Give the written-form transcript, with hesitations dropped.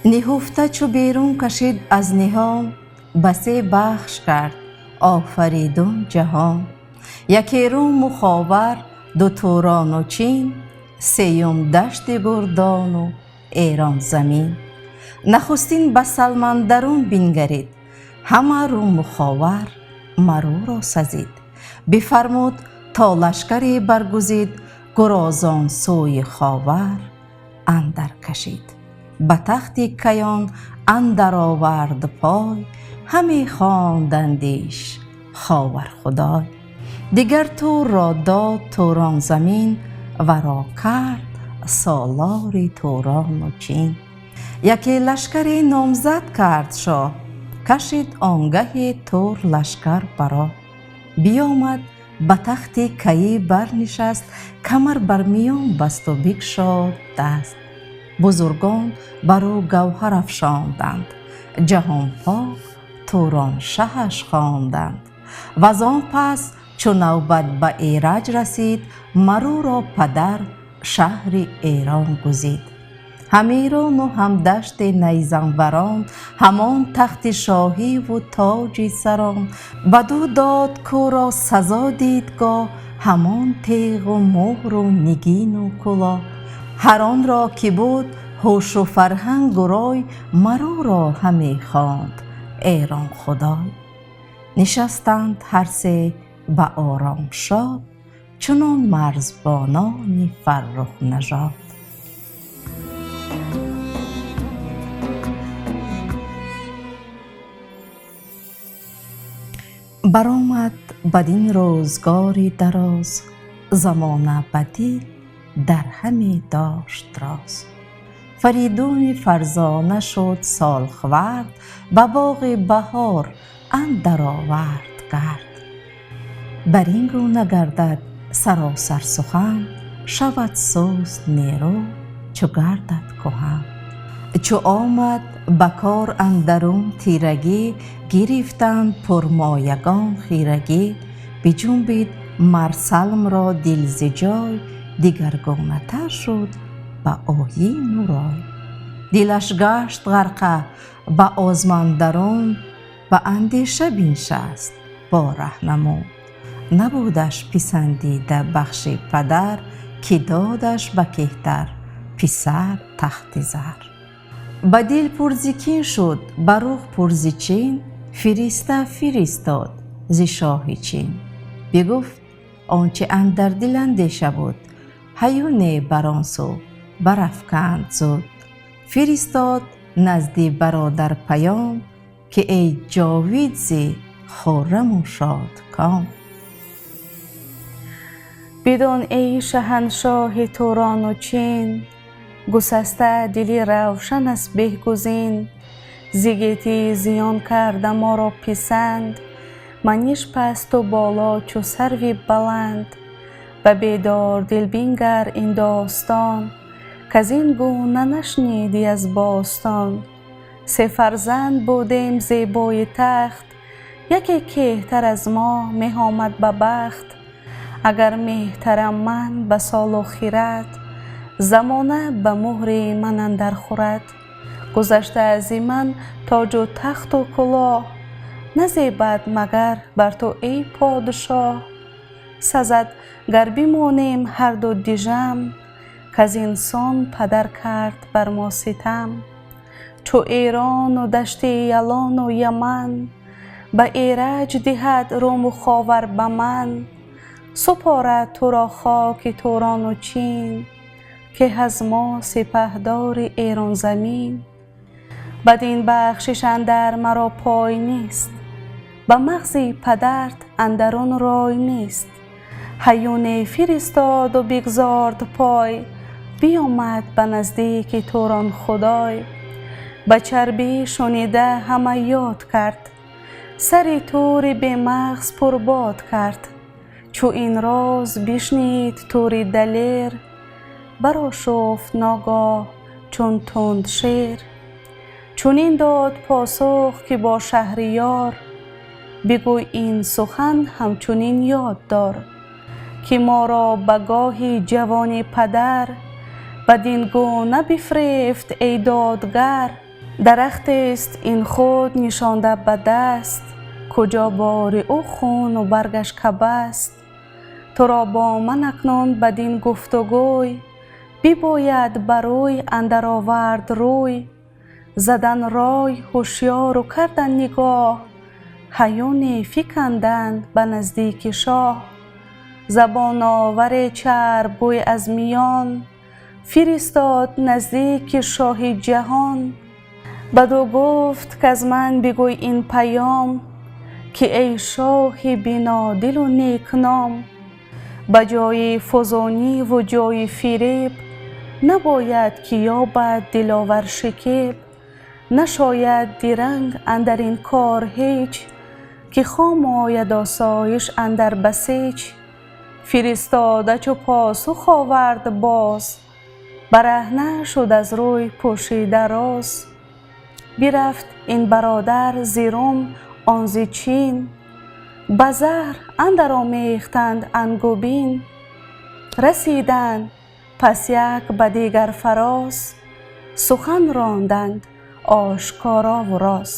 Ниҳуфта чу берун кашид аз ниҳон, басе бахш кард Офаридун ҷаҳон. Яке Руму Ховар, ду Турону Чин, сеюм дашти Гурдону Эрон замин. Нахустин ба Салмандарун бингарид, ҳама Руму Ховар маруро сазид. Бифармуд то лашкаре баргузид, гурозон сӯи Ховар андар кашид. Ба тахти Каён андар овард пой, ҳаме хондандиш Ховар худой. Дигар Турро дод Турон замин, варо кард солори Турону Чин. Яке лашкаре номзад кард шоҳ, кашид онгаҳе Тур лашкар баро. Биёмад ба тахти Каӣ барнишаст, камар бар миён басту бикшод даст. Бузургон бар ӯ гавҳар афшонданд, ҷаҳон пок Турон шаҳаш хонданд. Ваз он пас чу навбат ба Эраҷ расид, маруро падар шаҳри Эрон гузид. Ҳам Эрону ҳам дашти найзанварон, ҳамон тахти шоҳиву тоҷи сарон. Бадӯ дод кӯро сазо дидгоҳ, ҳамон теғу муҳру нигину кулоҳ. Ҳар онро ки буд ҳушу фарҳангу рой, маруро ҳаме хонд Эрон худой. Нишастанд ҳар се ба ором шод, чунон марзбонони фаррух нажод. Баромад бадин рӯзгори дароз, замона ба дил дар ҳаме дошт роз. Фаридуни фарзона шуд солхӯрд, ба боғи баҳор андар овард гард. Бар ин гуна гардад саросар сухан, шавад суст нерӯ чу гардад куҳан. Чу омад ба кор андарун тирагӣ, гирифтанд пурмоягон хирагӣ. Биҷунбид мар Салмро дил зи ҷой, дигаргунатар шуд ба оину рой. Дилаш гашт ғарқа ба озмандарун, ба андеша биншаст бо раҳнамун. Набудаш писандида бахши падар, ки додаш ба кеҳтар писар тахти зар. Ба дил пур зи кин шуд, ба рух пур зи чин, фириста фиристод зи шоҳи Чин. Бигуфт он чи андар дил андеша буд, ҳаюне бар он сӯ барафканд зуд. Фиристод назди бародар паём, ки эй ҷовид зи хурраму шодком. Бидон эй шаҳаншоҳи Турону Чин, гусаста дили равшан аст беҳгузин. Зи гетӣ зиён карда моро писанд, маниш пасту боло чу сарви баланд. Ба бедор дил бингар ин достон, каз ин гуна нашнидӣ аз бостон. Се фарзанд будем зебои тахт, яке кеҳтар аз мо меомад ба бахт. Агар меҳтарам ман ба солу хирад, замона ба муҳри ман андар хӯрад. Гузашта аз ман тоҷу тахту кулоҳ, назебад магар бар ту эй подшоҳ. Сазад гар бимонем ҳарду дижам, каз инсон падар кард бар мо ситам. Чу Эрону дашти Ялону Яман, ба Эраҷ диҳад Руму Ховар ба ман. Супорад туро хоки Турону Чин, ки аз мо сипаҳдори Эронзамин. Бадин бахшиш андар маро пой нест, ба мағзи падарт андарун рой нест. Ҳаюне фиристоду бигзорд пой, биёмад ба наздики Турон худой. Ба чарбӣ шунида ҳама ёд кард, сари тури бемағз пурбод кард. Чу ин роз бишнид тури далер, барошуфт ногоҳ чун тунд шер. Чунин дод посух ки бо шаҳриёр, бигӯй ин сухан ҳамчунин ёд дор, ки моро ба гоҳи ҷавони падар бадин гуна бифрефт эй додгар. Дарахтест ин худ нишонда ба даст, куҷо бори ӯ хуну баргаш кабаст. Туро бо ман акнун бадин гуфтугӯй, бибояд бар рӯй андар овард рӯй. Задан рой ҳушёру кардан нигоҳ, ҳаюне фиканданд ба наздики шоҳ. Забоноваре чарбгӯй аз миён, фиристод наздики шоҳи ҷаҳон. Бадӯ гуфт к-аз ман бигӯй ин паём, ки эй шоҳи бинодилу некном, ба ҷои фузуниву ҷои фиреб, набояд ки ёбад диловар шикеб. Нашояд диранг андар ин кор ҳеҷ, ки хом ояд осоиш андар басеҷ. Фиристода чу посух овард боз, бараҳна шуд аз рӯй пӯшида роз. Бирафт ин бародар зи Рум он зи Чин, ба заҳр андар омехтанд ангубин. Расиданд пас як ба дигар фароз, сухан ронданд ошкорову роз.